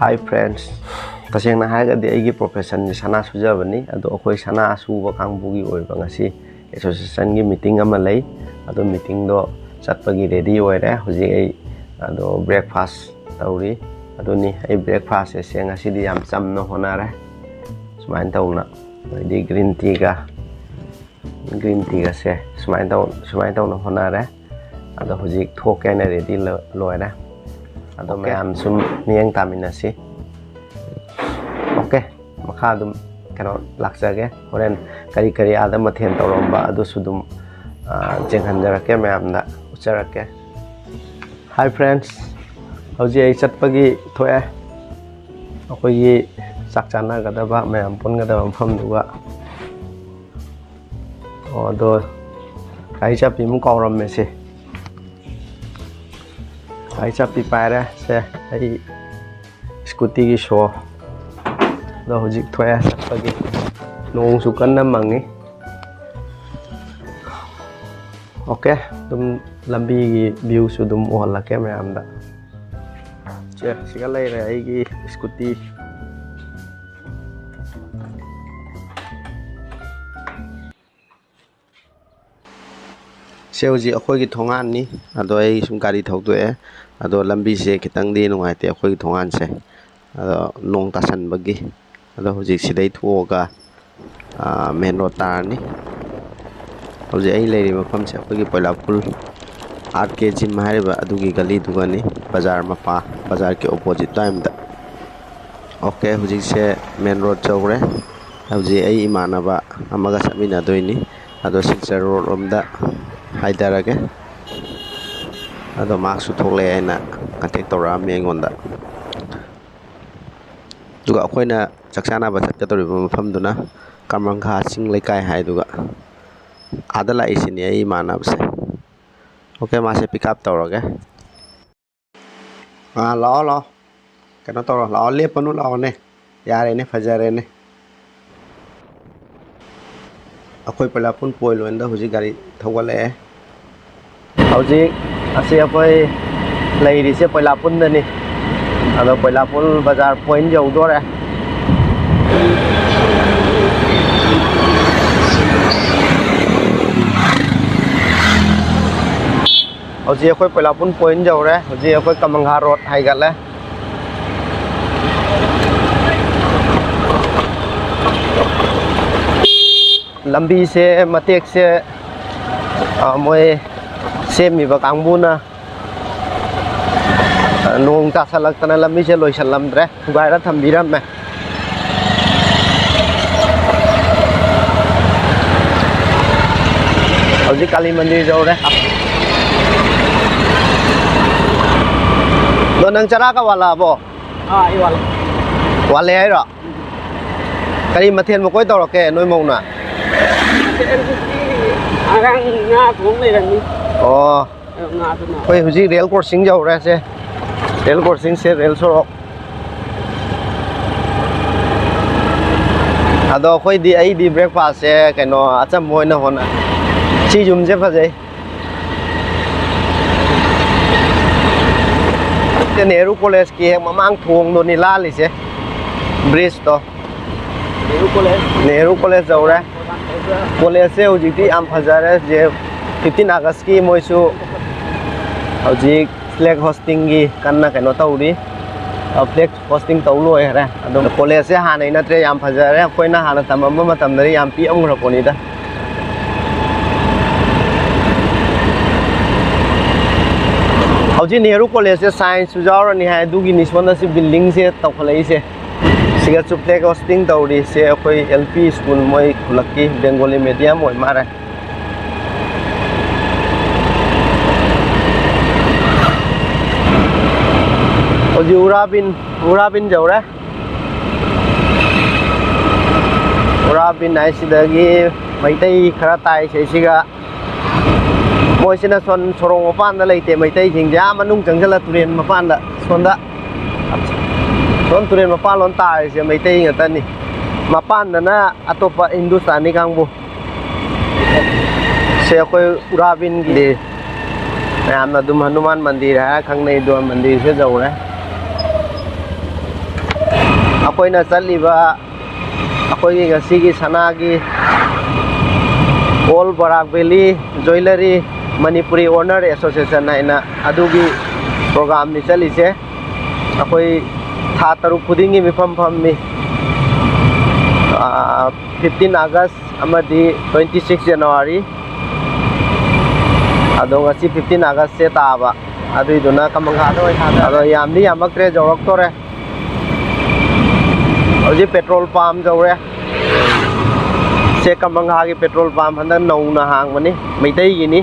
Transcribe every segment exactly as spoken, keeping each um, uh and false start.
Hi friends, ꯇꯁꯦꯡꯅ ꯍꯥꯏꯔꯒꯗꯤ ꯑꯩꯒꯤ professionꯁꯦ ꯁꯅꯥ ꯁꯨꯖꯕꯅꯤ꯫ ꯑꯗꯣ ꯑꯩꯈꯣꯏ ꯁꯅꯥ ꯁꯨꯕ ꯀꯥꯡꯕꯨꯒꯤ ꯑꯣꯏꯕ ꯉꯁꯤ associationꯒꯤ meeting ꯑꯃ ꯂꯩ꯫ ꯑꯗꯣ meetingꯗꯣ ꯆꯠꯄꯒꯤ ready ꯑꯣꯏꯔꯦ꯫ ꯍꯧꯖꯤꯛ ꯑꯩ ꯑꯗꯣ breakfast ꯇꯧꯔꯤ꯫ ꯑꯗꯨꯅꯤ ꯑꯩ breakfastꯁꯦ ꯉꯁꯤꯗꯤ ꯌꯥꯝ ꯆꯝꯅ ꯍꯣꯠꯅꯔꯦ꯫ ꯁꯨꯃꯥꯏꯅ ꯇꯧꯅ, ꯑꯗꯩꯗꯤ green teaꯒ, green teaꯒꯁꯦ ꯁꯨꯃꯥꯏꯅ ꯇꯧ-, ꯁꯨꯃꯥꯏꯅ ꯇꯧꯅ ꯍꯣꯠꯅꯔꯦ꯫ ꯑꯗꯣ ꯍꯧꯖꯤꯛ ꯊꯣꯛꯀꯦ ꯍꯥꯏꯅ ready ꯂꯣ-, ꯂꯣꯏꯔꯦ꯫ ꯑꯗꯣ Okay. ꯃꯌꯥꯝ ꯁꯨꯝ ꯃꯤꯠꯌꯦꯡ ꯇꯥꯃꯤꯟꯅꯁꯤ꯫ Okay, ꯃꯈꯥ ꯑꯗꯨꯝ ꯀꯩꯅꯣ ꯂꯥꯛꯆꯒꯦ꯫ ꯍꯣꯔꯦꯟ ꯀꯔꯤ ꯀꯔꯤ ꯑꯥꯗ ꯃꯊꯦꯜ ꯇꯧꯔꯝꯕ ꯑꯗꯨꯁꯨ ꯑꯗꯨꯝ, ꯑꯥ, ꯌꯦꯡꯍꯟꯖꯔꯛꯀꯦ, ꯃꯌꯥꯝꯗ ꯎꯠꯆꯔꯛꯀꯦ꯫ Hi friends, ꯍꯧꯖꯤꯛ ꯑꯩ ꯆꯠꯄꯒꯤ ꯊꯣꯛꯑꯦ꯫ ꯑꯩꯈꯣꯏꯒꯤ ꯆꯥꯛ ꯆꯥꯅꯒꯗꯕ, ꯃꯌꯥꯝ ꯄꯨꯟꯒꯗꯕ ꯃꯐꯝꯗꯨꯒ꯫ ꯑꯣ, ꯑꯗꯣ ꯒꯥꯔꯤ ꯆꯥꯕꯤ ꯑꯃꯨꯛ ꯀꯥꯎꯔꯝꯃꯦ ꯁꯦ꯫ ꯒꯥꯔꯤ ꯆꯥꯕꯤ ꯄꯥꯏꯔꯦ ꯁꯦ, ꯑꯩ scootyꯒꯤ show꯫ ꯑꯗꯣ ꯍꯧꯖꯤꯛ ꯊꯣꯛꯑꯦ ꯆꯠꯄꯒꯤ꯫ ꯅꯣꯡꯁꯨ ꯀꯟꯅ ꯃꯪꯉꯤ꯫ Okay, ꯑꯗꯨꯝ ꯂꯝꯕꯤꯒꯤ viewꯁꯨ ꯑꯗꯨꯝ ꯎꯍꯜꯂꯛꯀꯦ ꯃꯌꯥꯝꯗ꯫ ꯁꯦ, ꯁꯤꯒ ꯂꯩꯔꯦ ꯑꯩꯒꯤ scooty꯫ ꯁꯦ ꯍꯧꯖꯤꯛ ꯑꯩꯈꯣꯏꯒꯤ ꯊꯣꯡꯒꯥꯟꯅꯤ꯫ ꯑꯗꯣ ꯑꯩ ꯁꯨꯝ ꯒꯥꯔꯤ ꯊꯧꯗꯣꯛꯑꯦ꯫ ꯑꯗꯣ ꯂꯝꯕꯤꯁꯦ ꯈꯤꯇꯪꯗꯤ ꯅꯨꯡꯉꯥꯏꯇꯦ ꯑꯩꯈꯣꯏꯒꯤ ꯊꯣꯡꯒꯥꯟꯁꯦ꯫ ꯑꯗꯣ ꯅꯣꯡ ꯇꯥꯁꯟꯕꯒꯤ꯫ ꯑꯗꯣ ꯍꯧꯖꯤꯛ ꯁꯤꯗꯩ ꯊꯣꯛꯑꯒ, ꯑꯥ, main road ꯇꯥꯔꯅꯤ꯫ ꯍꯧꯖꯤꯛ ꯑꯩ ꯂꯩꯔꯤꯕ ꯃꯐꯝꯁꯦ ꯑꯩꯈꯣꯏꯒꯤ ꯄꯣꯏꯂꯥꯄꯨꯜ R K Gym ꯍꯥꯏꯔꯤꯕ ꯑꯗꯨꯒꯤ ꯒꯂꯤꯗꯨꯒꯅꯤ, ꯕꯖꯥꯔ ꯃꯄꯥ, ꯕꯖꯥꯔꯒꯤ opposite ꯇꯥꯏꯝꯗ꯫ Okay, ꯍꯧꯖꯤꯛꯁꯦ main road ꯌꯧꯔꯦ꯫ ꯍꯧꯖꯤꯛ ꯑꯩ ꯏꯃꯥꯟꯅꯕ ꯑꯃꯒ ꯆꯠꯃꯤꯟꯅꯗꯣꯏꯅꯤ꯫ ꯑꯗꯣ ꯁꯤꯜꯆꯔ road ꯔꯣꯝꯗ ꯍꯥꯏꯊꯔꯒꯦ꯫ ꯑꯗꯣ ꯃꯥꯁꯨ ꯊꯣꯛꯂꯛꯑꯦ ꯍꯥꯏꯅ contact ꯇꯧꯔꯛꯑꯝꯃꯤ ꯑꯩꯉꯣꯟꯗ꯫ ꯑꯗꯨꯒ ꯑꯩꯈꯣꯏꯅ ꯆꯥꯛ ꯆꯥꯅꯕ ꯆꯠꯀꯗꯧꯔꯤꯕ ꯃꯐꯝꯗꯨꯅ ꯀꯃꯔꯪꯈꯥ ꯆꯤꯡ ꯂꯩꯀꯥꯏ ꯍꯥꯏꯗꯨꯒ꯫ ꯑꯥꯗ ꯂꯥꯛꯏꯁꯤꯅꯤ ꯑꯩ ꯏꯃꯥꯟꯅꯕꯁꯦ꯫ Okay, ꯃꯥꯁꯦ pick up ꯇꯧꯔꯒꯦ꯫ ꯑꯥ, ꯂꯥꯛꯑꯣ, ꯂꯥꯛꯑꯣ꯫ ꯀꯩꯅꯣ ꯇꯧꯔꯣ, ꯂꯥꯛꯑꯣ, ꯂꯦꯞꯄꯅꯨ, ꯂꯥꯛꯑꯣꯅꯦ꯫ ꯌꯥꯔꯦꯅꯦ, ꯐꯖꯔꯦꯅꯦ꯫ ꯑꯩꯈꯣꯏ ꯄꯣꯏꯂꯥꯄꯨꯜ point ꯂꯣꯝꯗ ꯍꯧꯖꯤꯛ ꯒꯥꯔꯤ ꯊꯧꯒꯠꯂꯛꯑꯦ꯫ ꯍꯧꯖꯤꯛ ꯑꯁꯤ ꯑꯩꯈꯣꯏ ꯂꯩꯔꯤꯁꯦ ꯄꯣꯏꯂꯥꯄꯨꯟꯗꯅꯤ꯫ ꯑꯗꯣ ꯀꯣꯏꯂꯥꯄꯨꯜ ꯕꯖꯥꯔ ꯄꯣꯏꯟ ꯌꯧꯗꯣꯔꯦ꯫ ꯍꯧꯖꯤꯛ ꯑꯩꯈꯣꯏ ꯀꯣꯏꯂꯥꯄꯨꯟ ꯄꯣꯏꯟ ꯌꯧꯔꯦ꯫ ꯍꯧꯖꯤꯛ ꯑꯩꯈꯣꯏ ꯀꯃꯪꯍꯥ ꯔꯣꯗ ꯍꯥꯏꯒꯠꯂꯦ꯫ ꯂꯝꯕꯤꯁꯦ, ꯃꯇꯦꯛꯁꯦ, ꯑ, ꯃꯣꯏ ꯁꯦꯝꯃꯤꯕ ꯀꯥꯡꯕꯨꯅ, ꯑ, ꯅꯣꯡ ꯇꯥꯁꯜꯂꯛꯇꯅ ꯂꯝꯕꯤꯁꯦ ꯂꯣꯏꯁꯜꯂꯝꯗ꯭ꯔꯦ, ꯊꯨꯒꯥꯏꯔ ꯊꯝꯕꯤꯔꯝꯃꯦ꯫ ꯍꯧꯖꯤꯛ ꯀꯥꯂꯤ ꯃꯟꯗꯤꯔ ꯌꯧꯔꯦ꯫ ꯑꯗꯣ ꯅꯪ ꯆꯔꯥꯒ ꯋꯥꯠꯂꯛꯑꯕꯣ? ꯑꯥ, ꯑꯩ ꯋꯥꯠꯂꯦ꯫ ꯋꯥꯠꯂꯦ ꯍꯥꯏꯔꯣ? ꯀꯔꯤ ꯃꯊꯦꯜ ꯃꯀꯣꯏ ꯇꯧꯔꯛꯀꯦ ꯅꯣꯏ ꯃꯧꯅ? ꯉꯔꯥꯡ ꯉꯥ ꯊꯣꯡ ꯂꯩꯔꯝꯃꯤ꯫ ꯑꯣ꯫ ꯑꯗꯣ ꯉꯥꯗꯨꯅ ꯑꯩꯈꯣꯏ ꯍꯧꯖꯤꯛ ꯔꯦꯜ ꯀ꯭ꯔꯣꯁꯤꯡ ꯌꯧꯔꯦ ꯁꯦ꯫ ꯔꯦꯜ ꯀ꯭ꯔꯣꯁꯤꯡꯁꯦ, ꯔꯦꯜ ꯁꯣꯔꯣꯛ꯫ ꯑꯗꯣ ꯑꯩꯈꯣꯏꯗꯤ, ꯑꯩꯗꯤ ꯕ꯭ꯔꯦꯛꯐꯥꯁꯁꯦ ꯀꯩꯅꯣ ꯑꯆꯝꯕ ꯑꯣꯏꯅ ꯍꯣꯠꯅ-, ꯁꯤ ꯌꯨꯝꯁꯦ ꯐꯖꯩ꯫ ꯅꯦꯍꯔꯨ ꯀꯣꯂꯦꯖꯀꯤ ꯍꯦꯛ ꯃꯃꯥꯡ ꯊꯣꯡꯗꯨꯅꯤ ꯂꯥꯜꯂꯤꯁꯦ, ꯕ꯭ꯔꯤꯖꯇꯣ꯫ ꯅꯦꯍꯔꯨ ꯀꯣꯂꯦꯖ꯫ ꯅꯦꯍꯔꯨ ꯀꯣꯂꯦꯖ ꯌꯧꯔꯦ꯫ ꯀꯣꯂꯦꯖꯁꯦ ꯍꯧꯖꯤꯛꯇꯤ ꯌꯥꯝ ꯐꯖꯔꯦ꯫ ꯍꯧꯖꯤꯛ ꯐꯤꯐꯇꯤꯟ ꯑꯥꯒꯁꯀꯤ ꯃꯣꯏꯁꯨ ꯍꯧꯖꯤꯛ ꯐ꯭ꯂꯦꯒ ꯍꯣꯁꯇꯤꯡꯒꯤ ꯀꯟꯅ ꯀꯩꯅꯣ ꯇꯧꯔꯤ꯫ ꯑ, ꯐ꯭ꯂꯦꯒ ꯍꯣꯁꯇꯤꯡ ꯇꯧ ꯂꯣꯏꯈꯔꯦ꯫ ꯑꯗꯨꯝ ꯀꯣꯂꯦꯖꯁꯦ ꯍꯥꯟꯅꯩ ꯅꯠꯇ꯭ꯔꯦ, ꯌꯥꯝ ꯐꯖꯔꯦ꯫ ꯑꯩꯈꯣꯏꯅ ꯍꯥꯟꯅ ꯇꯝꯃꯝꯕ ꯃꯇꯝꯗꯗꯤ ꯌꯥꯝ ꯄꯤꯛꯑꯝꯈ꯭ꯔ ꯄꯣꯠꯅꯤꯗ꯫ ꯍꯧꯖꯤꯛ ꯅꯦꯍꯔꯨ ꯀꯣꯂꯦꯖꯁꯦ ꯁꯥꯏꯟꯁꯁꯨ ꯌꯥꯎꯔꯅꯤ ꯍꯥꯏ, ꯑꯗꯨꯒꯤꯅꯤ ꯁꯣꯝꯗ ꯁꯤ ꯕꯤꯜꯗꯤꯡꯁꯦ ꯇꯧꯈꯠꯂꯛꯏꯁꯦ꯫ ꯁꯤꯒ ꯆꯨꯞꯂꯦꯛ ꯍꯣꯁꯇꯤꯡ ꯇꯧꯔꯤꯁꯦ ꯑꯩꯈꯣꯏ ꯑꯦꯜ ꯄꯤ ꯁ꯭ꯀꯨꯜ, ꯃꯣꯏ ꯈꯨꯂꯛꯀꯤ ꯕꯦꯡꯒꯣꯂꯤ ꯃꯦꯗꯤꯌꯝ ꯑꯣꯏ ꯃꯥꯜꯂꯦ꯫ ꯍꯧꯖꯤꯛ ꯎꯔꯥꯕꯤꯟ, ꯎꯔꯥꯕꯤꯟ ꯌꯧꯔꯦ꯫ ꯎꯔꯥꯕꯤꯟ ꯍꯥꯏꯁꯤꯗꯒꯤ ꯃꯩꯇꯩ ꯈꯔ ꯇꯥꯏ ꯁꯤꯗꯩꯁꯤꯒ꯫ ꯃꯣꯏꯁꯤꯅ ꯁꯣꯟ ꯁꯣꯔꯣꯛ ꯃꯄꯥꯟꯗ ꯂꯩꯇꯦ, ꯃꯩꯇꯩꯁꯤꯡꯁꯦ ꯑꯥ ꯃꯅꯨꯡ ꯆꯪꯁꯤꯜꯂ ꯇꯨꯔꯦꯟ ꯃꯄꯥꯟꯗ, ꯁꯣꯝꯗ, ꯁꯣꯝ ꯇꯨꯔꯦꯟ ꯃꯄꯥꯟꯂꯣꯝ ꯇꯥꯔꯤꯁꯦ ꯃꯩꯇꯩ ꯉꯥꯛꯇꯅꯤ꯫ ꯃꯄꯥꯟꯗꯅ ꯑꯇꯣꯞꯄ ꯍꯤꯟꯗꯨꯁꯇꯥꯅꯤ ꯀꯥꯡꯕꯨ꯫ ꯁꯦ ꯑꯩꯈꯣꯏ ꯎꯔꯥꯕꯤꯟꯒꯤ ꯃꯌꯥꯝꯅ ꯑꯗꯨꯝ ꯍꯅꯨꯃꯥꯟ ꯃꯟꯗꯤꯔ ꯍꯥꯏꯔ ꯈꯪꯅꯩ, ꯑꯗꯣ ꯃꯟꯗꯤꯔꯁꯦ ꯌꯧꯔꯦ꯫ ꯑꯩꯈꯣꯏꯅ ꯆꯠꯂꯤꯕ, ꯑꯩꯈꯣꯏꯒꯤ ꯉꯁꯤꯒꯤ ꯁꯅꯥꯒꯤ All Barak Valley Jewellery Manipuri Owner Association ꯍꯥꯏꯅ ꯑꯗꯨꯒꯤ programꯅꯤ ꯆꯠꯂꯤꯁꯦ꯫ ꯑꯩꯈꯣꯏ ꯊꯥ ꯇꯔꯨꯛ ꯈꯨꯗꯤꯡꯒꯤ ꯃꯤꯐꯝ ꯐꯝꯃꯤ꯫ ꯐꯤꯐꯇꯤꯟ ꯑꯥꯒꯁ ꯑꯃꯗꯤ ꯇ꯭ꯋꯦꯟꯇꯤ ꯁꯤꯛꯁ ꯖꯅꯋꯥꯔꯤ꯫ ꯑꯗꯣ ꯉꯁꯤ ꯐꯤꯐꯇꯤꯟ ꯑꯥꯒꯁꯁꯦ ꯇꯥꯕ, ꯑꯗꯨꯏꯗꯨꯅ ꯀꯃꯪꯒꯥꯗ ꯑꯣꯏꯅ ꯊꯥꯗꯔꯦ꯫ ꯑꯗꯣ ꯌꯥꯝꯗꯤ ꯌꯥꯝꯃꯛꯇ꯭ꯔꯦ, ꯌꯧꯔꯛꯇꯣꯔꯦ꯫ ꯍꯧꯖꯤꯛ petrol pump ꯌꯧꯔꯦ꯫ ꯁꯦ ꯀꯃꯪꯒꯥꯒꯤ petrol pump ꯍꯟꯗꯛ ꯅꯧꯅ ꯍꯥꯡꯕꯅꯤ, ꯃꯩꯇꯩꯒꯤꯅꯤ꯫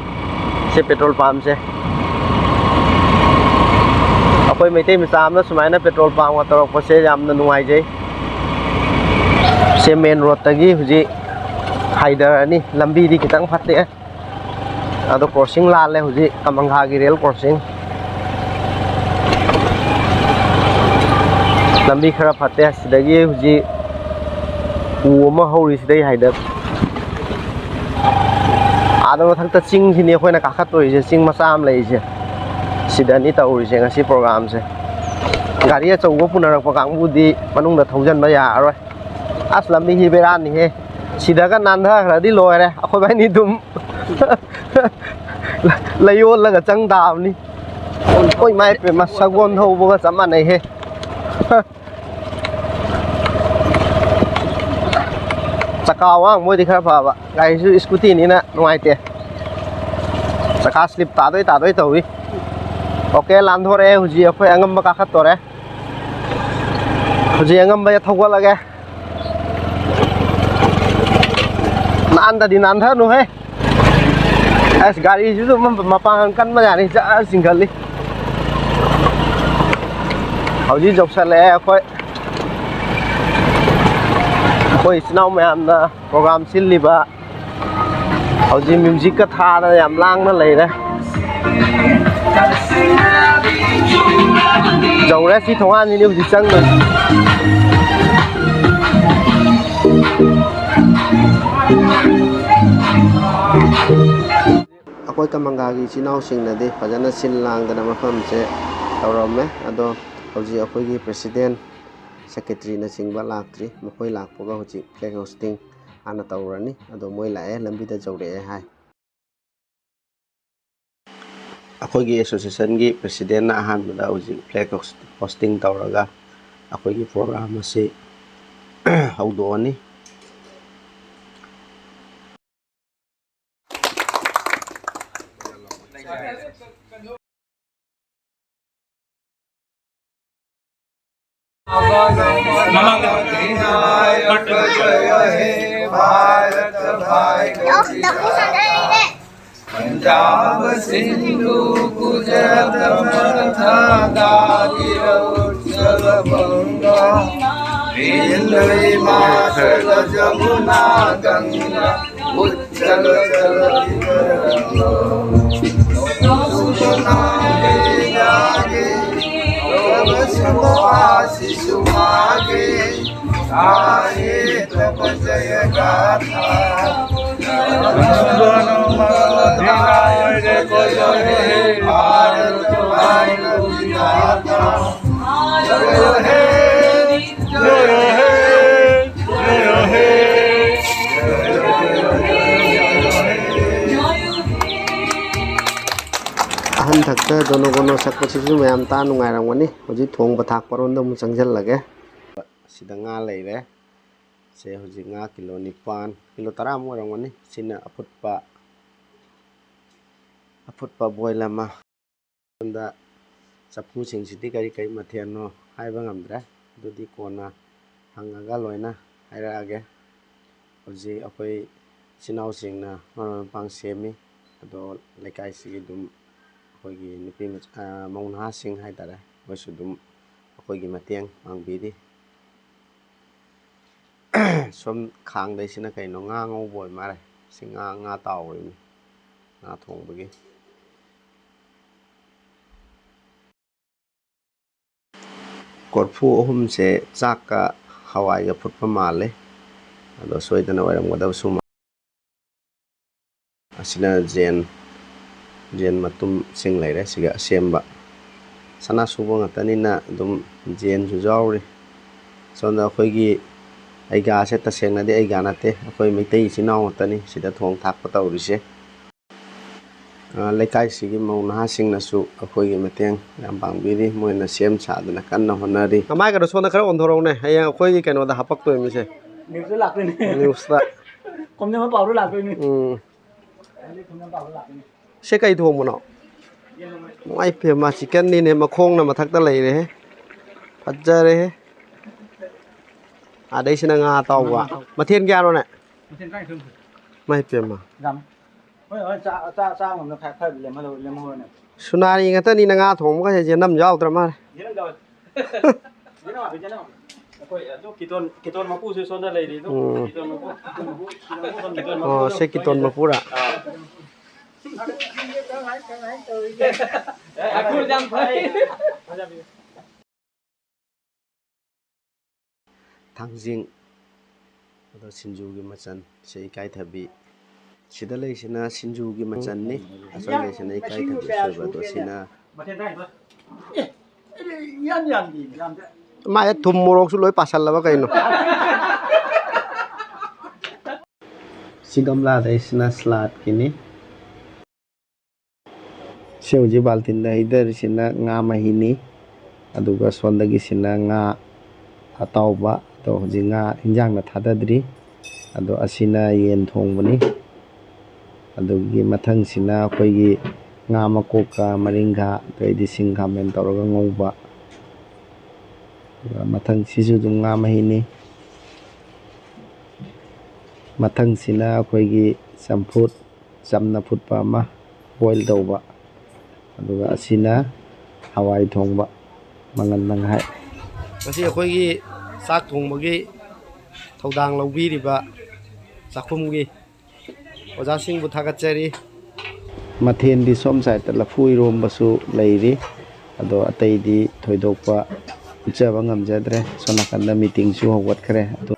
ꯁꯦ petrol pumpꯁꯦ꯫ ꯑꯩꯈꯣꯏ ꯃꯩꯇꯩ ꯃꯆꯥ ꯑꯃꯅ ꯁꯨꯃꯥꯏꯅ petrol pumpꯒ ꯇꯧꯔꯛꯄꯁꯦ ꯌꯥꯝꯅ ꯅꯨꯡꯉꯥꯏꯖꯩ꯫ ꯁꯦ main roadꯇꯒꯤ ꯍꯧꯖꯤꯛ ꯍꯥꯏꯊꯔꯅꯤ꯫ ꯂꯝꯕꯤꯗꯤ ꯈꯤꯇꯪ ꯐꯠꯇꯦ꯫ ꯑꯗꯣ crossing ꯂꯥꯜꯂꯦ ꯍꯧꯖꯤꯛ, ꯀꯃꯪꯒꯥꯒꯤ rail crossing꯫ ꯂꯝꯕꯤ ꯈꯔ ꯐꯠꯇꯦ꯫ ꯁꯤꯗꯒꯤ ꯍꯧꯖꯤꯛ ꯎ ꯑꯃ ꯍꯧꯔꯤ, ꯁꯤꯗꯩ ꯍꯥꯏꯗ꯫ ꯑꯥꯗ ꯃꯊꯛꯇ ꯆꯤꯡꯁꯤꯅꯤ ꯑꯩꯈꯣꯏꯅ ꯀꯥꯈꯠꯇꯣꯏꯁꯦ, ꯆꯤꯡ ꯃꯆꯥ ꯑꯃ ꯂꯩꯔꯤꯁꯦ꯫ ꯁꯤꯗꯅꯤ ꯇꯧꯔꯤꯁꯦ ꯉꯁꯤ programꯁꯦ꯫ ꯒꯥꯔꯤ ꯑꯆꯧꯕ ꯄꯨꯅꯔꯛꯄ ꯀꯥꯡꯕꯨꯗꯤ ꯃꯅꯨꯡꯗ ꯊꯧꯖꯤꯟꯕ ꯌꯥꯔꯔꯣꯏ꯫ ꯑꯁ, ꯂꯝꯕꯤꯁꯤ ꯕꯦꯔꯥꯅꯤꯍꯦ꯫ ꯁꯤꯗꯒ ꯅꯥꯟꯊꯈ꯭ꯔꯗꯤ ꯂꯣꯏꯔꯦ, ꯑꯩꯈꯣꯏ ꯕꯥꯏꯅꯤ ꯑꯗꯨꯝ ꯂꯩꯌꯣꯜꯂꯒ ꯆꯪ ꯇꯥꯕꯅꯤ꯫ ꯑꯩꯈꯣꯏ ꯏꯃꯥ ꯏꯄꯦꯝꯃ, ꯁꯒꯣꯜ ꯊꯧꯕꯒ ꯆꯞ ꯃꯥꯟꯅꯩꯍꯦ꯫ ꯆꯀꯥ ꯑꯋꯥꯡꯕ ꯑꯣꯏꯗꯤ ꯈꯔ ꯐꯕ, ꯒꯥꯔꯤꯁꯨ scootyꯅꯤꯅ ꯅꯨꯡꯉꯥꯏꯇꯦ꯫ ꯆꯀꯥ slip ꯇꯥꯗꯣꯏ ꯇꯥꯗꯣꯏ ꯇꯧꯏ꯫ OK, ꯂꯥꯟꯊꯣꯔꯛꯑꯦ꯫ ꯍꯧꯖꯤꯛ ꯑꯩꯈꯣꯏ ꯑꯉꯝꯕ ꯀꯥꯈꯠꯇꯣꯔꯦ꯫ ꯍꯧꯖꯤꯛ ꯑꯉꯝꯕꯁꯦ ꯊꯧꯒꯠꯂꯒꯦ꯫ ꯅꯥꯟꯗꯗꯤ ꯅꯥꯟꯊꯅꯨꯍꯦ꯫ ꯑꯁ, ꯒꯥꯔꯤꯁꯤꯁꯨ ꯃ-, ꯃꯄꯥꯡꯒꯜ ꯀꯟꯕ ꯌꯥꯅꯤ, ꯖꯔ ꯆꯤꯡꯈꯠꯂꯤ꯫ ꯍꯧꯖꯤꯛ ꯌꯧꯁꯜꯂꯛꯑꯦ ꯑꯩꯈꯣꯏ꯫ ꯑꯩꯈꯣꯏ ꯏꯆꯤꯟ ꯏꯅꯥꯎ ꯃꯌꯥꯝꯅ program ꯁꯤꯜꯂꯤꯕ꯫ ꯍꯧꯖꯤꯛ musicꯀ ꯊꯥꯗꯅ ꯌꯥꯝ ꯂꯥꯡꯅ ꯂꯩꯔꯦ꯫ ꯌꯧꯔꯦ, ꯁꯤ ꯊꯣꯡꯒꯥꯟꯁꯤꯅꯤ ꯍꯧꯖꯤꯛ ꯆꯪꯗꯣꯏꯁꯦ꯫ ꯑꯩꯈꯣꯏ ꯀꯃꯪꯒꯥꯒꯤ ꯏꯆꯤꯟ ꯏꯅꯥꯎꯁꯤꯡꯅꯗꯤ ꯐꯖꯅ ꯁꯤꯜ ꯂꯥꯡꯗꯅ ꯃꯐꯝꯁꯦ ꯇꯧꯔꯝꯃꯦ꯫ ꯑꯗꯣ ꯍꯧꯖꯤꯛ ꯑꯩꯈꯣꯏꯒꯤ president ꯁꯦꯀ꯭ꯔꯦꯇꯔꯤꯅꯆꯤꯡꯕ ꯂꯥꯛꯇ꯭ꯔꯤ꯫ ꯃꯈꯣꯏ ꯂꯥꯛꯄꯒ ꯍꯧꯖꯤꯛ ꯐ꯭ꯂꯦꯒ ꯍꯣꯁꯇꯤꯡ ꯍꯥꯟꯅ ꯇꯧꯔꯅꯤ꯫ ꯑꯗꯣ ꯃꯣꯏ ꯂꯥꯛꯑꯦ, ꯂꯝꯕꯤꯗ ꯌꯧꯔꯛꯑꯦ ꯍꯥꯏ꯫ ꯑꯩꯈꯣꯏꯒꯤ ꯑꯦꯁꯣꯁꯤꯌꯦꯁꯟꯒꯤ ꯄ꯭ꯔꯦꯁꯤꯗꯦꯟꯅ ꯑꯍꯥꯟꯕꯗ ꯍꯧꯖꯤꯛ ꯐ꯭ꯂꯦꯒ ꯍꯣꯁ-, ꯍꯣꯁꯇꯤꯡ ꯇꯧꯔꯒ ꯑꯩꯈꯣꯏꯒꯤ ꯄ꯭ꯔꯣꯒ꯭ꯔꯥꯝ ꯑꯁꯤ ꯍꯧꯗꯣꯛꯑꯅꯤ꯫ पंजाब सिंधु गुजरात मगध दागिर उत्कल बंगा, सिंधु हिमाचल जमुना गंगा उच्चल जल तरंगा। शुभ नामे जागे, तब शुभ आशीष मागे, गाए तब जय गाथा। भारत भाग्य विधाता। जय हे, जय हे, जय हे। ꯑꯍꯟ ꯊꯛꯇ ꯗꯣꯅꯣ ꯒꯣꯅꯣ ꯁꯛꯄꯁꯤꯁꯨ ꯃꯌꯥꯝ ꯇꯥ ꯅꯨꯡꯉꯥꯏꯔꯝꯒꯅꯤ꯫ ꯍꯧꯖꯤꯛ ꯊꯣꯡꯕ ꯊꯥꯛꯄꯔꯣꯝꯗ ꯑꯃꯨꯛ ꯆꯪꯁꯤꯜꯂꯒꯦ꯫ ꯁꯤꯗ ꯉꯥ ꯂꯩꯔꯦ꯫ ꯁꯦ ꯍꯧꯖꯤꯛ ꯉꯥ ꯀꯤꯂꯣ ꯅꯤꯄꯥꯟ, ꯀꯤꯂꯣ ꯇꯔꯥꯃꯨꯛ ꯑꯣꯏꯔꯝꯒꯅꯤ꯫ ꯁꯤꯅ ꯑꯐꯨꯠꯄ, ꯑꯐꯨꯠꯄ ꯕꯣꯏꯜ ꯑꯃ꯫ ꯁꯣꯝꯗ ꯆꯐꯨꯁꯤꯡꯁꯤꯗꯤ ꯀꯔꯤ ꯀꯔꯤ ꯃꯊꯦꯜꯅꯣ ꯍꯥꯏꯕ ꯉꯝꯗ꯭ꯔꯦ꯫ ꯑꯗꯨꯗꯤ ꯀꯣꯟꯅ ꯍꯪꯉꯒ ꯂꯣꯏꯅ ꯍꯥꯏꯔꯛꯑꯒꯦ꯫ ꯍꯧꯖꯤꯛ ꯑꯩꯈꯣꯏ ꯏꯆꯤꯟ ꯏꯅꯥꯎꯁꯤꯡꯅ ꯃꯔꯣꯏ ꯃꯄꯥꯡ ꯁꯦꯝꯃꯤ꯫ ꯑꯗꯣ ꯂꯩꯀꯥꯏꯁꯤꯒꯤ ꯑꯗꯨꯝ ꯑꯩꯈꯣꯏꯒꯤ ꯅꯨꯄꯤ ꯃꯆꯥ, ꯃꯧ ꯅꯍꯥꯁꯤꯡ ꯍꯥꯏꯇꯥꯔꯦ, ꯃꯣꯏꯁꯨ ꯑꯗꯨꯝ ꯑꯩꯈꯣꯏꯒꯤ ꯃꯇꯦꯡ ꯄꯥꯡꯕꯤꯔꯤ꯫ ꯁꯣꯝ ꯈꯥꯡꯗꯩꯁꯤꯅ ꯀꯩꯅꯣ? ꯉꯥ ꯉꯧꯕ ꯑꯣꯏ ꯃꯥꯜꯂꯦ꯫ ꯁꯤ ꯉꯥ, ꯉꯥ ꯇꯥꯎꯔꯤꯅꯤ, ꯉꯥ ꯊꯣꯡꯕꯒꯤ꯫ ꯀꯣꯔꯐꯨ ꯑꯍꯨꯝꯁꯦ ꯆꯥꯛꯀ ꯍꯋꯥꯏꯒ ꯐꯨꯠꯄ ꯃꯥꯜꯂꯦ꯫ ꯑꯗꯣ ꯁꯣꯏꯗꯅ ꯑꯣꯏꯔꯝꯒꯗꯕꯁꯨ ꯃꯥꯜꯂꯦ꯫ ꯑꯁꯤꯅ ꯖꯦꯟ, ꯖꯦꯟ ꯃꯇꯨꯝꯁꯤꯡ ꯂꯩꯔꯦ꯫ ꯁꯤꯒ ꯑꯁꯦꯝꯕ ꯁꯅꯥ ꯁꯨꯕ ꯉꯥꯛꯇꯅꯤꯅ ꯑꯗꯨꯝ ꯖꯦꯟꯁꯨ ꯌꯥꯎꯔꯤ꯫ ꯁꯣꯝꯗ ꯑꯩꯈꯣꯏꯒꯤ ꯑꯩꯒꯥꯁꯦ ꯇꯁꯦꯡꯅꯗꯤ ꯑꯩꯒꯥ ꯅꯠꯇꯦ, ꯑꯩꯈꯣꯏ ꯃꯩꯇꯩ ꯏꯆꯤꯟ ꯏꯅꯥꯎ ꯉꯥꯛꯇꯅꯤ ꯁꯤꯗ ꯊꯣꯡ ꯊꯥꯛꯄ ꯇꯧꯔꯤꯁꯦ꯫ ꯑ, ꯂꯩꯀꯥꯏꯁꯤꯒꯤ ꯃꯧ ꯅꯍꯥꯁꯤꯡꯅꯁꯨ ꯑꯩꯈꯣꯏꯒꯤ ꯃꯇꯦꯡ ꯌꯥꯝ ꯄꯥꯡꯕꯤꯔꯤ, ꯃꯣꯏꯅ ꯁꯦꯝ ꯁꯥꯗꯅ ꯀꯟꯅ ꯍꯣꯠꯅꯔꯤ꯫ ꯃꯃꯥꯏꯒꯗꯣ ꯁꯣꯝꯗ ꯈꯔ ꯑꯣꯟꯊꯣꯔꯛꯎꯅꯦ, ꯍꯌꯦꯡ ꯑꯩꯈꯣꯏꯒꯤ ꯀꯩꯅꯣꯗ ꯍꯥꯄꯛꯇꯣꯏ ꯃꯤꯁꯦ꯫ ꯅ꯭ꯌꯨꯁꯇ ꯂꯥꯛꯇꯣꯏꯅꯦ꯫ ꯅ꯭ꯌꯨꯁꯇ꯫ ꯀꯣꯝꯖꯝꯕ ꯄꯥꯎꯗ ꯂꯥꯛꯇꯣꯏꯅꯦ꯫ ꯎꯝ꯫ ꯁꯤ ꯀꯩ ꯊꯣꯡꯕꯅꯣ? ꯏꯃꯥꯏ ꯄꯦꯝꯃ, ꯆꯤꯛꯀꯟꯅꯤꯅꯦ, ꯃꯈꯣꯡꯅ ꯃꯊꯛꯇ ꯂꯩꯔꯦꯍꯦ꯫ ꯐꯖꯔꯦꯍꯦ꯫ ꯑꯗꯩꯁꯤꯅ ꯉꯥ ꯑꯇꯥꯎꯕ꯫ ꯉꯥ ꯑꯇꯥꯎꯕ꯫ ꯃꯊꯦꯜ ꯀꯌꯥꯅꯣꯅꯦ? ꯃꯊꯦꯜ ꯇꯔꯥꯅꯤꯊꯣꯏ꯫ ꯏꯃꯥꯏ ꯄꯦꯝꯃ꯫ ꯌꯥꯝ꯫ ꯍꯣꯏ, ꯍꯣꯏ, ꯆꯥ-, ꯆꯥ-, ꯆꯥ ꯉꯝꯅ ꯈꯔ, ꯈꯔ ꯂꯦꯝꯍꯜꯂꯣ, ꯂꯦꯝꯍꯧꯔꯣꯅꯦ꯫ ꯁꯨꯅꯥꯔꯤ ꯉꯥꯛꯇꯅꯤꯅ ꯉꯥ ꯊꯣꯡꯕꯒꯁꯦ ꯌꯦꯅꯝ ꯌꯥꯎꯗ꯭ꯔ ꯃꯥꯜꯂꯦ꯫ ꯌꯦꯅꯝ ꯌꯥꯎꯋꯦ꯫ ꯌꯦꯅꯝ ꯍꯥꯞꯄꯤ, ꯌꯦꯅꯝ ꯍꯥꯞꯄꯤ꯫ ꯑꯩꯈꯣꯏ ꯑꯗꯨ ꯀꯤꯇꯣꯟ, ꯀꯤꯇꯣꯟ ꯃꯄꯨꯁꯨ ꯁꯣꯝꯗ ꯂꯩꯔꯤ ꯑꯗꯨ꯫ ꯎꯝ꯫ ꯀꯤꯇꯣꯟ ꯃꯄꯨ, ꯀꯤꯇꯣꯟ ꯃꯄꯨ, ꯀꯤꯇꯣꯟ ꯃꯄꯨ꯫ ꯑꯣ, ꯁꯤ ꯀꯤꯇꯣꯟ ꯃꯄꯨꯔꯥ? ꯑꯥ꯫ ꯑꯦ, ꯑꯩꯈꯣꯏ ꯌꯥꯝ ꯐꯩ꯫ ꯊꯥꯡꯖꯤꯡ, ꯑꯗꯣ ꯁꯤꯡꯖꯨꯒꯤ ꯃꯆꯜ, ꯁꯤ ꯏꯀꯥꯏꯊꯕꯤ꯫ ꯁꯤꯗ ꯂꯩꯁꯤꯅ ꯁꯤꯡꯖꯨꯒꯤ ꯃꯆꯜꯅꯤ, ꯑꯁꯣꯝꯗ ꯂꯩꯁꯤꯅ ꯏꯀꯥꯏꯊꯕꯤ ꯑꯁꯣꯏꯕ, ꯑꯗꯣ ꯁꯤꯅ ꯃꯥꯏ ꯊꯨꯝ ꯃꯣꯔꯣꯛꯁꯨ ꯂꯣꯏ ꯄꯥꯁꯜꯂꯕ ꯀꯩꯅꯣ? ꯁꯤ ꯒꯝꯂꯥꯗꯩꯁꯤꯅ ꯁꯂꯥꯗꯀꯤꯅꯤ꯫ ꯁꯤ ꯍꯧꯖꯤꯛ ꯕꯥꯜꯇꯤꯟꯗ ꯍꯩꯊꯔꯤꯁꯤꯅ ꯉꯥ ꯃꯍꯤꯅꯤ, ꯑꯗꯨꯒ ꯁꯣꯝꯗꯒꯤꯁꯤꯅ ꯉꯥ ꯑꯇꯥꯎꯕ, ꯑꯗꯣ ꯍꯧꯖꯤꯛ ꯉꯥ ꯍꯤꯟꯖꯥꯡꯗ ꯊꯥꯗꯗ꯭ꯔꯤ꯫ ꯑꯗꯣ ꯑꯁꯤꯅ ꯌꯦꯟ ꯊꯣꯡꯕꯅꯤ꯫ ꯑꯗꯨꯒꯤ ꯃꯊꯪꯁꯤꯅ ꯑꯩꯈꯣꯏꯒꯤ ꯉꯥ ꯃꯀꯣꯛꯀ ꯃꯔꯤꯡꯈꯥ, ꯑꯗꯩꯗꯤ ꯁꯤꯡ ꯈꯥꯃꯦꯟ ꯇꯧꯔꯒ ꯉꯧꯕ꯫ ꯑꯗꯨꯒ ꯃꯊꯪꯁꯤꯁꯨ ꯑꯗꯨꯝ ꯉꯥ ꯃꯍꯤꯅꯤ꯫ ꯃꯊꯪꯁꯤꯅ ꯑꯩꯈꯣꯏꯒꯤ ꯆꯝꯐꯨꯠ, ꯆꯝꯅ ꯐꯨꯠꯄ ꯑꯃ, ꯕꯣꯏꯜ ꯇꯧꯕ꯫ ꯑꯗꯨꯒ ꯑꯁꯤꯅ ꯍꯋꯥꯏ ꯊꯣꯡꯕ, ꯃꯪꯒꯟ ꯃꯪꯍꯥꯏ꯫ ꯉꯁꯤ ꯑꯩꯈꯣꯏꯒꯤ ꯆꯥꯛ ꯊꯣꯡꯕꯒꯤ ꯊꯧꯗꯥꯡ ꯂꯧꯕꯤꯔꯤꯕ ꯆꯥꯛꯈꯨꯝꯒꯤ ꯑꯣꯖꯥꯁꯤꯡꯕꯨ ꯊꯥꯒꯠꯆꯔꯤ꯫ ꯃꯊꯦꯜꯗꯤ ꯁꯣꯝ ꯁꯥꯏꯠꯇ ꯂꯐꯨ ꯏꯔꯣꯝꯕꯁꯨ ꯂꯩꯔꯤ, ꯑꯗꯣ ꯑꯇꯩꯗꯤ ꯊꯣꯏꯗꯣꯛꯄ ꯎꯠꯆꯕ ꯉꯝꯖꯗ꯭ꯔꯦ꯫ ꯁꯣꯝ ꯅꯥꯀꯟꯗ ꯃꯤꯇꯤꯡꯁꯨ ꯍꯧꯒꯠꯈ꯭ꯔꯦ꯫ ꯑꯗꯣ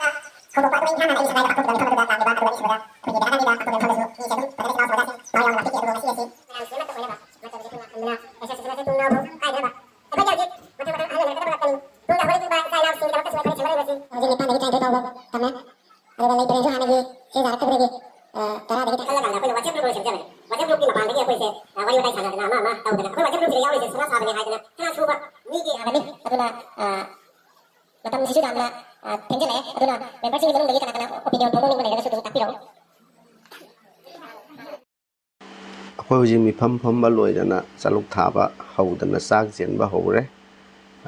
ꯑꯗꯨꯅ, ꯑ, ꯃꯇꯝꯁꯤꯁꯨ ꯌꯥꯝꯅ, ꯑ, ꯊꯦꯡꯖꯤꯜꯂꯛꯑꯦ꯫ ꯑꯗꯨꯅ memberꯁꯤꯡꯒꯤ ꯃꯅꯨꯡꯗꯒꯤ ꯀꯅꯥ ꯀꯅꯥ opinion ꯐꯣꯡꯗꯣꯛꯅꯤꯡꯕ ꯂꯩꯔꯒꯁꯨ ꯑꯗꯨꯝ ꯇꯥꯛꯄꯤꯔꯛꯎ꯫ ꯑꯩꯈꯣꯏ ꯍꯧꯖꯤꯛ ꯃꯤꯐꯝ ꯐꯝꯕ ꯂꯣꯏꯗꯅ ꯆꯥꯂꯨꯛ ꯊꯥꯕ ꯍꯧꯗꯅ ꯆꯥꯛ ꯆꯦꯟꯕ ꯍꯧꯔꯦ꯫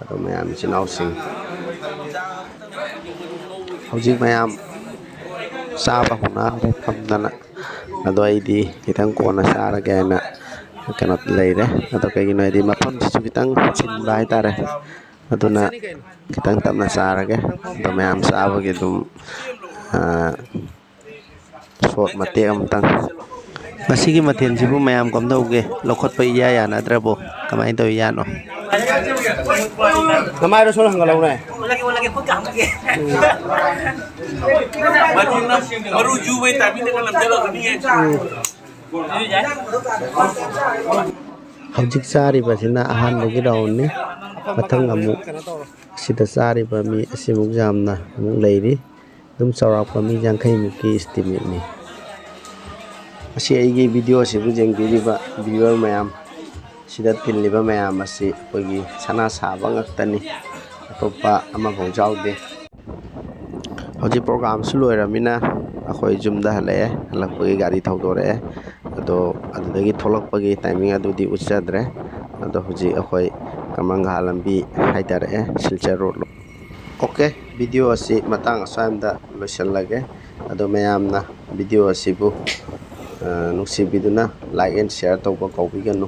ꯑꯗꯣ ꯃꯌꯥꯝ ꯏꯆꯤꯟ ꯏꯅꯥꯎꯁꯤꯡ ꯍꯧꯖꯤꯛ ꯃꯌꯥꯝ ꯆꯥꯕ ꯍꯧꯅꯈ꯭ꯔꯦ ꯐꯝꯗꯅ꯫ ꯑꯗꯣ ꯑꯩꯗꯤ ꯈꯤꯇꯪ ꯀꯣꯟꯅ ꯆꯥꯔꯒꯦ ꯍꯥꯏꯅ ꯀꯩꯅꯣ ꯂꯩꯔꯦ꯫ ꯑꯗꯣ ꯀꯩꯒꯤꯅꯣ ꯍꯥꯏꯗꯤ ꯃꯐꯝꯁꯤꯁꯨ ꯈꯤꯇꯪ ꯆꯤꯟꯕ ꯍꯥꯏꯇꯥꯔꯦ꯫ ꯑꯗꯨꯅ ꯈꯤꯇꯪ ꯇꯞꯅ ꯆꯥꯔꯒꯦ꯫ ꯑꯗꯣ ꯃꯌꯥꯝ ꯆꯥꯕꯒꯤ ꯑꯗꯨꯝ, ꯑ, short ꯃꯇꯦꯛ ꯑꯃꯇꯪ꯫ ꯉꯁꯤꯒꯤ ꯃꯊꯦꯜꯁꯤꯕꯨ ꯃꯌꯥꯝ ꯀꯝꯗꯧꯒꯦ? ꯂꯧꯈꯠꯄ ꯏꯌꯥ ꯌꯥꯅꯗ꯭ꯔꯕꯣ? ꯀꯃꯥꯏꯅ ꯇꯧꯔꯤꯖꯥꯠꯅꯣ? ꯅꯃꯥꯏꯗꯣ ꯁꯣꯝꯗ ꯍꯪꯒꯠꯂꯧꯅꯦ꯫ ꯃꯔꯨ ꯌꯨꯕꯩ timingꯗꯒ ꯅꯝꯁꯤꯜꯂꯛꯀꯅꯤꯌꯦ꯫ ꯍꯧꯖꯤꯛ ꯆꯥꯔꯤꯕꯁꯤꯅ ꯑꯍꯥꯟꯕꯒꯤ roundꯅꯤ꯫ ꯃꯊꯪ ꯑꯃꯨꯛ ꯁꯤꯗ ꯆꯥꯔꯤꯕ ꯃꯤ ꯑꯁꯤꯃꯨꯛ ꯌꯥꯝꯅ ꯑꯃꯨꯛ ꯂꯩꯔꯤ꯫ ꯑꯗꯨꯝ ꯆꯥꯎꯔꯥꯛꯄ ꯃꯤ ꯌꯥꯡꯈꯩꯃꯨꯛꯀꯤ estimateꯅꯤ꯫ ꯃꯁꯤ ꯑꯩꯒꯤ videoꯁꯤꯕꯨ ꯌꯦꯡꯕꯤꯔꯤꯕ viewer ꯃꯌꯥꯝ, ꯁꯤꯗ ꯇꯤꯜꯂꯤꯕ ꯃꯌꯥꯝ ꯑꯁꯤ ꯑꯩꯈꯣꯏꯒꯤ ꯁꯅꯥ ꯁꯥꯕ ꯉꯥꯛꯇꯅꯤ, ꯑꯇꯣꯞꯄ ꯑꯃꯐꯥꯎ ꯌꯥꯎꯗꯦ꯫ ꯍꯧꯖꯤꯛ programꯁꯨ ꯂꯣꯏꯔꯃꯤꯅ ꯑꯩꯈꯣꯏ ꯌꯨꯝꯗ ꯍꯜꯂꯛꯑꯦ꯫ ꯍꯜꯂꯛꯄꯒꯤ ꯒꯥꯔꯤ ꯊꯧꯗꯣꯔꯛꯑꯦ꯫ ꯑꯗꯣ ꯑꯗꯨꯗꯒꯤ ꯊꯣꯛꯂꯛꯄꯒꯤ timing ꯑꯗꯨꯗꯤ ꯎꯠꯆꯗ꯭ꯔꯦ꯫ ꯑꯗꯣ ꯍꯧꯖꯤꯛ ꯑꯩꯈꯣꯏ ꯀꯃꯪꯒꯥ ꯂꯝꯕꯤ ꯍꯥꯏꯊꯔꯛꯑꯦ, ꯁꯤꯜꯆꯔ road꯫ OK, video ꯑꯁꯤ ꯃꯇꯥꯡ ꯑꯁ꯭ꯋꯥꯏꯗ ꯂꯣꯏꯁꯤꯜꯂꯒꯦ꯫ ꯑꯗꯣ ꯃꯌꯥꯝꯅ video ꯑꯁꯤꯕꯨ, ꯑ, ꯅꯨꯡꯁꯤꯕꯤꯗꯨꯅ like and share ꯇꯧꯕ ꯀꯥꯎꯕꯤꯒꯅꯨ꯫